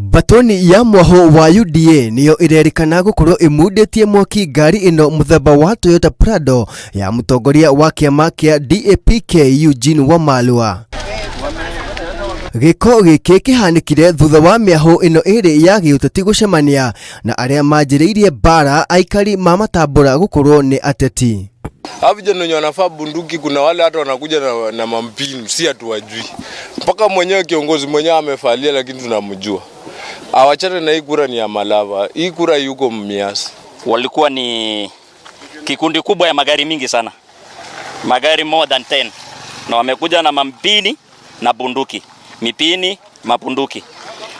Mbatoni ya mwahũ wa UDA nĩyo ĩrerĩkana gũkorwo ĩmundĩtie mwaki ngari ĩno mũthemba wa Toyota Prado ya mũtongoria wa kĩama kĩa DAP-K Eugene Wamalwa. Gĩko gĩkĩ kĩhanĩkire thutha wa mĩahũ ĩno ĩrĩ ya gĩũteti gũcemania na arĩa manjĩrĩirie mbara aikari mamatambũra gũkorwo nĩ ateti. Hawa vijana wenye wanafaa bunduki, kuna wale hata wanakuja na mampinu, si hatuwajui. Mpaka mwenyewe kiongozi mwenyewe amefalia, lakini tunamjua. Awachane na hii kura ni ya Malava, hii kura yuko Mumias. Walikuwa ni kikundi kubwa ya magari mingi sana, magari more than 10, na wamekuja na mampini na bunduki, mipini, mabunduki.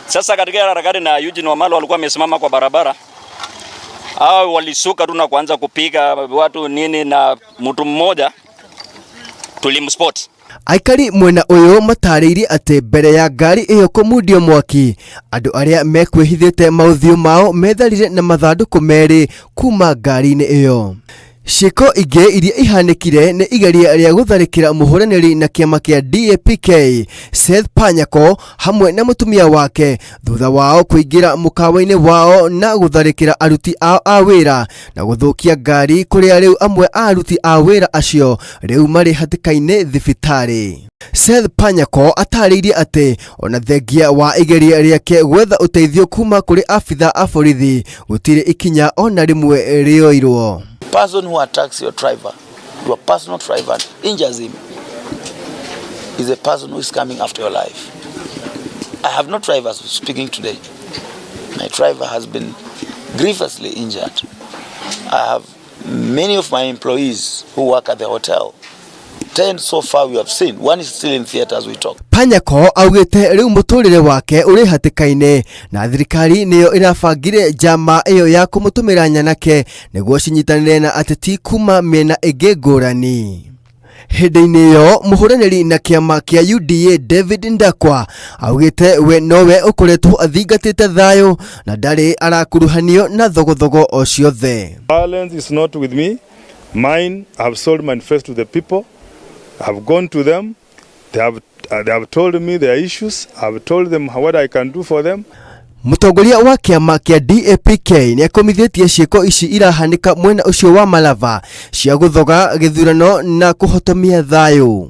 Sasa katika harakati na Eugene Wamalwa walikuwa wamesimama kwa barabara, hao walisuka tu na kuanza kupiga watu nini, na mtu mmoja tulimspot. Aikari mwena ũyũ matarĩirie atĩ mbere ya ngari ĩyo kũmundio mwaki, andũ arĩa mekwĩhithĩte maũthiũ mao metharire na mathandũkũ merĩ kuma ngari-inĩ ĩyo. Ciĩko ingĩ iria ihanĩkire nĩ igeria rĩa gũtharĩkĩra mũhũranĩri na kĩama kĩa DAP-K Seth Panyako hamwe na mũtumia wake thutha wao kũingĩra mũkawa-inĩ wao na gũtharĩkĩra aruti ao a wĩra na gũthũkia ngari kũrĩa rĩu amwe a aruti a wĩra acio rĩu marĩ hatĩka-inĩ thibitarĩ. Seth Panyako atarĩirie atĩ ona thengia wa igeria rĩake gwetha ũteithio kuma kũrĩ abitha a borithi gũtirĩ ikinya ona rĩmwe rĩoirwo. Person who attacks your driver, your personal driver, injures him, is a person who is coming after your life. I have no drivers speaking today. My driver has been grievously injured. I have many of my employees who work at the hotel. 10 so far we have seen. One is still in theater as we talk. Panyako augĩte rĩu mũtũrĩre wake ũrĩ hatĩka-inĩ na thirikari nĩyo ĩrabangire njama ĩyo ya kũmũtũmĩra nyanake nĩguo cinyitanĩre na ateti kuma mĩena ĩngĩ ngũrani. Hĩndĩ-inĩ ĩyo mũhũranĩri na kĩama kĩa UDA David Ndakwa augĩte we nowe ũkoretwo athingatĩte thayũ na ndarĩ arakuruhanio na thogothogo o ciothe. Violence is not with me. Mine, I have sold manifesto to the people. I have gone to them. They have told me their issues. I have told them what I can do for them. Mũtongoria wa kĩama kĩa DAP-K nĩ akomithĩtie ciĩko ici irahanĩka mwena ũcio wa Malava cia gũthoga gĩthurano na kũhotomia thayũ.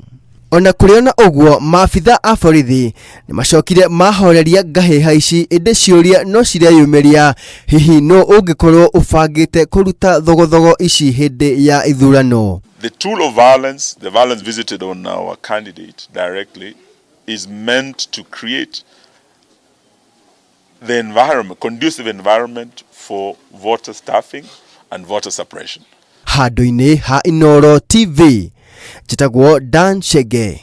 Ona kũrĩ ona ũguo, maabitha a borithi nĩ macokire mahoreria ngahĩha ici, ĩndĩ ciũria no cireyumĩria, hihi nũ ũngĩkorwo ũbangĩte kũruta thogothogo ici hĩndĩ ya ithurano? The tool of violence, the violence visited on our candidate directly, is meant to create the environment, conducive environment for voter stuffing and voter suppression. Handũ-inĩ ha Inooro TV, njĩtagwo Dan Chege.